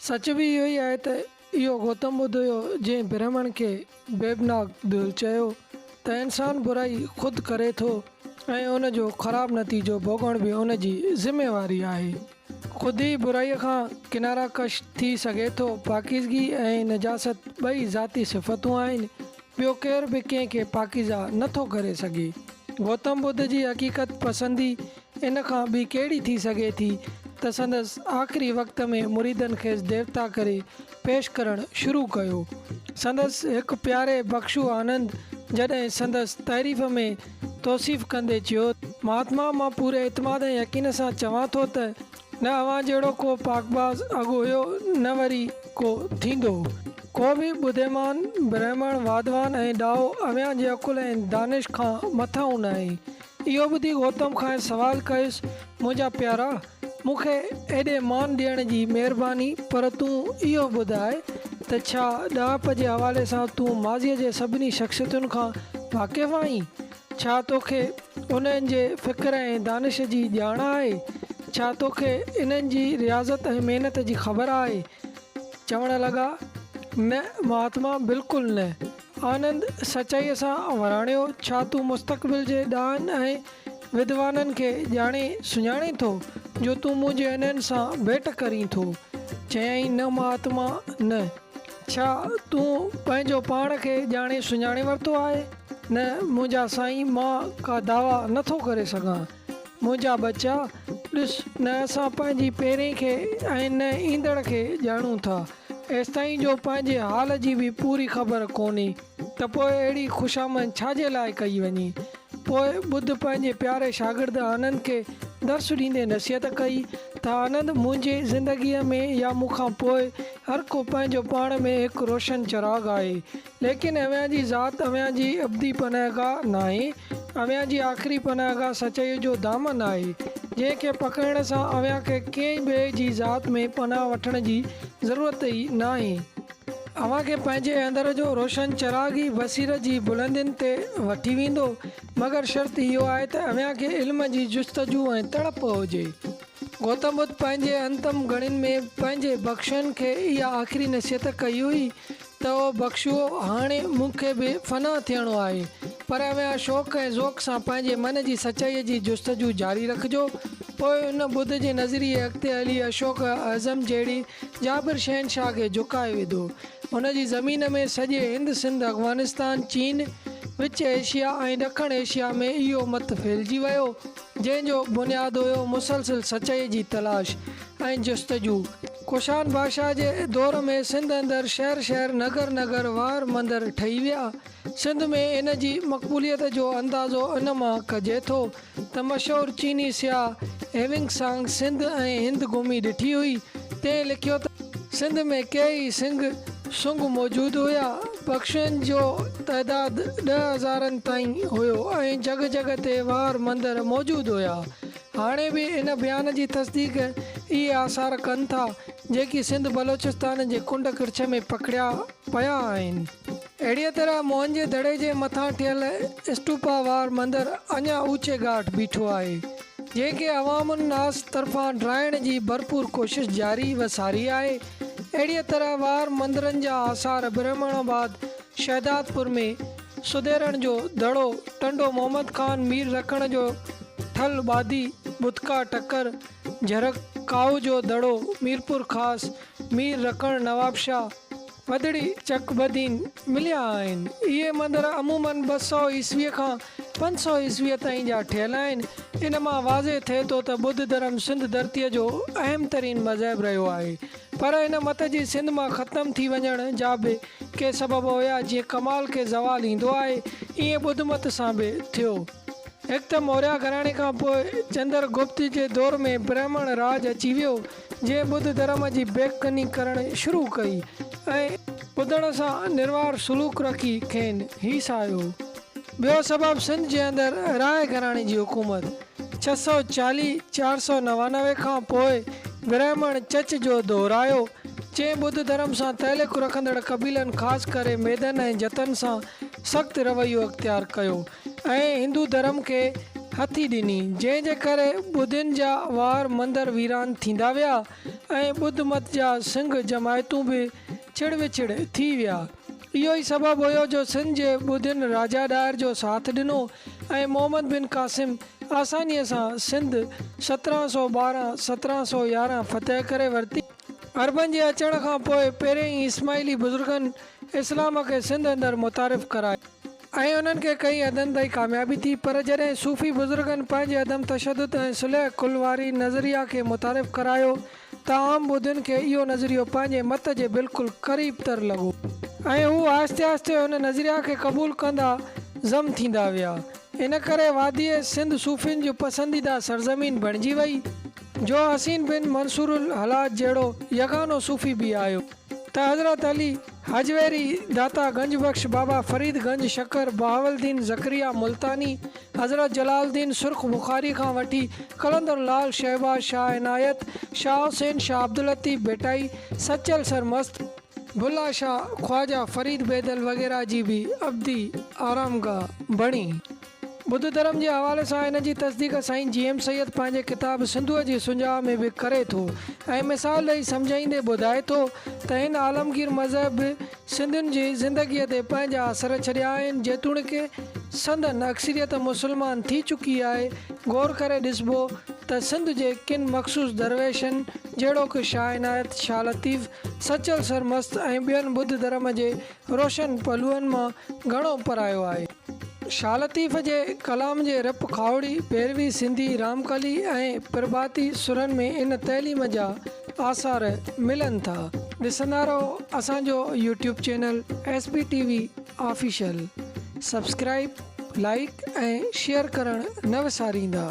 سچ به اهو ئي آهي ته اهو گوتم ٻڌ هيو جنهن برهمڻ کي بيبناڪ دل چيو ته انسان برائي خود ڪري ٿو ۽ ان جو خراب نتيجو ڀوڳڻ به ان جي ذميواري آهي. خود ئي برائيء کان ڪناره ڪش ٿي سگهي ٿو. پاڪيزگي ۽ نجاست ٻئي ذاتي صفتون آهن. ٻيو ڪير به ڪنهن کي پاڪيزه نه ٿو ڪري سگهي. گوتم ٻڌ جي حقيقت پسندي ان کان ٻي ڪهڙي ٿي سگهي ٿي ته سندس آخري وقت ۾ مريدن کيس ديوتا ڪري پيش ڪرڻ شروع ڪيو. سندس هڪ پياري بکشو آنند جڏهن سندس تعريف ۾ توصيف ڪندي چيو. مهاتما مان پوري اعتماد ۽ يقين سان چوان ٿو ته نه اوهان جهڙو ڪو پاڪباز اڳ هيو نه وري ڪو ٿيندو. ڪو به ٻڌيمان، برهمڻ، وادوان ۽ ڏاهو اوهان جي عقل ۽ دانش کان مٿانهون ناهي. اهو ٻڌي گوتم کانئس سوال ڪيس، منهنجا پيارا! مون کي ايڏي مان ڏيڻ جي مهرباني، پر تون اهو ٻڌاء ته ڇا ڏاهپ جي حوالي سان تون ماضيء جي سڀني شخصيتن کان واقف آهين؟ ڇا توکي انهن جي فڪر ۽ دانش جي ڄاڻ آهي؟ ڇا توکي انهن جي رياضت ۽ محنت جي خبر آهي؟ چوڻ لڳا، نه مهاتما بلڪل نه. آنند سچائيء سان وراڻيو، ڇا تون مستقبل جي ڏاهن ۽ ودوانن کي ڄاڻي سڃاڻين ٿو، جو تون منهنجي انهن سان ڀيٽ ڪرين ٿو؟ چيائين، نه مهاتما نه. ڇا تون پنهنجو پاڻ کي ڄاڻي سڃاڻي ورتو آهي؟ نه منهنجا سائين مان ڪا دعويٰ نه ٿو ڪري سگهان. منهنجا ٻچا! ڏس، نه اسان پنهنجي پهرين کي ۽ نه ايندڙ کي ڄاڻون ٿا. ايستائين جو پنهنجي حال جي به پوري خبر ڪونهي ته پوء اهڙي خوشامد ڇا جي لاء ڪئي وڃي؟ پوء ٻڌ پنهنجي پياري شاگرد آنند کي درس ڏيندي نصيحت ڪئي ته آنند منهنجي زندگيء ۾ يا مون کان پوء هر ڪو پنهنجو پاڻ ۾ هڪ روشن چراغ آهي. ليڪن اوهان جي ذات اوهان جي ابدي پناهگاهه ناهي، اوهان جي آخري پناهگاهه سچائيء جو دامن آهي، جنهن کي پڪڙڻ سان اوهان کي ڪنهن ٻئي جي ذات ۾ پناهه وٺڻ جي ضرورت ئي ناهي. اوهان کي پنهنجي اندر جو روشن چراغ ئي بصيرت جي بلندين تي وٺي ويندو، مگر شرط اهو آهي ته اوهان کي علم جي جستجو ۽ تڙپ هجي. گوتم ٻڌ پنهنجي انتم گهڙين ۾ پنهنجي بخشن کي اها آخري نصيحت ڪئي هئي ته او بخشوء! هاڻي مون کي به فنا ٿيڻو آهي، پر اوهان شوق ۽ ذوق سان پنهنجي من جي سچائيء جي جستجو جاري رکجو. پوء ان ٻڌ جي نظريي اڳتي هلي اشوڪ اعظم جهڙي جابر شهنشاهه کي جهڪائي وڌو. هن جي زمين ۾ سڄي هند، سنڌ، افغانستان، چين، وچ ايشيا ۽ ڏکڻ ايشيا ۾ اهو مت ڦهلجي ويو، جنهن جو بنياد هيو مسلسل سچائيء جي تلاش ۽ جستجو. ڪشان بادشاهه جي دور ۾ سنڌ اندر شهر شهر، نگر نگر، وار مندر ٺهي ويا. سنڌ ۾ ان جي مقبوليت جو اندازو ان مان ڪجي ٿو ته مشهور چيني سياح هيونگ سانگ سنڌ ۽ هند گهمي ڏٺي هئي، تنهن لکيو ته. سنڌ ۾ ڪيئي سنگ سنگ موجود هيا. پکشين جو تعداد ڏهه هزارن تائين هيو ۽ جڳهه جڳهه تي وار مندر موجود هيا. هاڻي به ان بيان جي تصديق اهي آثار ڪن ٿا، جيڪي سنڌ بلوچستان جي ڪنڊ ڪڙڇ ۾ پکڙيا پيا آهن. اهڙيء طرح موهن جي دڙي جي مٿان ٺهيل اسٽوپا وار مندر اڃا اوچي ڳاٽ بيٺو آهي، جنهن کي عوام الناس طرفان ڊاهڻ جي ڀرپور ڪوشش جاري و ساري آهي. اهڙيء طرح وار مندرن جا آثار برهمڻ آباد، شهدادپور ۾، سڌيرڻ جو دڙو، ٽنڊو محمد خان، مير رکڻ جو ٺل ٻاڌي، ٻڌڪا ٽڪر، جهرڪ، ڪاهو جو دڙو، ميرپورخاص، مير رڪڻ، نوابشاهه، وڌڙي، چڪ بدين مليا آهن. اهي مندر عموماً 200 عيسويء کان 500 عيسويء تائين جا ٺهيل آهن. ان مان واضح ٿئي ٿو ته ٻڌ ڌرم سنڌ ڌرتيء جو اهم ترين مذهب رهيو آهي. پر ان مت جي سنڌ مان ختم ٿي وڃڻ جا به ڪي سبب هيا، جيئن ڪمال کي زوال ايندو آهي، ائين ٻڌ مت سان به ٿيو. هڪ ته موريا گهراڻي کان پوء چندر گپت جي دور ۾ برهمڻ راڄ اچي ويو، جنهن ٻڌ ڌرم جي بيڪني ڪرڻ شروع ڪئي ۽ ٻڌڻ سان نروار سلوڪ رکي کين هيسايو. ٻيو سبب سنڌ جي اندر راء گهراڻي جي حڪومت 640، 499 کان پوء برهمڻ چچ جو دور آيو، جنهن ٻڌ ڌرم سان تعلق رکندڙ قبيلن خاص ڪري ميدن ۽ جتن سان سخت رويو اختيار ڪيو. ۽ هندو ڌرم کي هٿي ڏني، جنهن جي ڪري ٻڌين جا وار مندر ويران ٿيندا ويا. ۽ ٻڌ مت جا سنگهه جماعتون به ڇڙ وڇڙ ٿي ويا. اهو ئي سبب هيو جو سنڌ جي ٻوڌين راجا ڏاهر جو ساٿ ڏنو ۽ محمد بن قاسم آسانيء سان سنڌ 1712، 1711 فتح ڪري ورتي. عربن جي اچڻ کان پوء پهرين ئي اسماعيلي بزرگن اسلام کي سنڌ اندر متعارف ڪرايو. ۽ انهن کي ڪئين حدن تائين ڪاميابي ٿي پر جڏهن صوفي بزرگن پنهنجي عدم تشدد ۽ صلح ڪل واري نظريه کي متعارف ڪرايو ته عام ٻوڌين کي اهو نظريو پنهنجي مت جي بلڪل قريب تر لڳو ۽ هو آهستي آهستي ان نظريه کي قبول ڪندا ضم ٿيندا ويا. ان ڪري واديء سنڌ صوفين جي پسنديده سرزمين بڻجي وئي جو حسين بن منصور الحلاج جهڙو يگانو صوفي به آيو. ته حضرت علي هجويري، داتا گنج بخش، بابا فريد گنج شڪر، بهاوالدين زڪريا ملتاني، حضرت جلال الدين سرخ بخاري کان وٺي قلندر لعل شهباز، شاهه عنايت، شاهه حسين، شاهه عبداللطيف ڀٽائي، سچل سرمست، بلا شاهه، خواجه فريد بيدل وغيره جي به ابدي آرامگاهه بڻي. ٻڌ ڌرم جي حوالي سان ان جي تصديق سائين جي ايم سيد پنهنجي ڪتاب سنڌوء جي سنجاء ۾ به ڪري ٿو ۽ مثال ڏئي سمجهائيندي ٻڌائي ٿو ته هن عالمگير مذهب به سنڌين جي زندگيء تي پنهنجا اثر ڇڏيا آهن جيتوڻيڪ سندن اڪثريت مسلمان ٿي چڪي آهي غور ڪري ڏسبو ته سنڌ جي ڪن مخصوص درويشن جهڙوڪ شاهه عنايت، شاهه لطيف، سچل سرمست ۽ ٻين ٻڌ ڌرم جي روشن پهلوئن مان گهڻو پرايو آهي. شاهه لطيف جي ڪلام جي رپ کاهوڙي، ڀيروي، سنڌي، رامڪلي ۽ پرڀاتي سرن ۾ ان تعليم جا آثار ملن ٿا. ڏسندا رهو اسان جو YouTube channel S B T V official subscribe like ۽ share ڪرڻ نه وساريندا.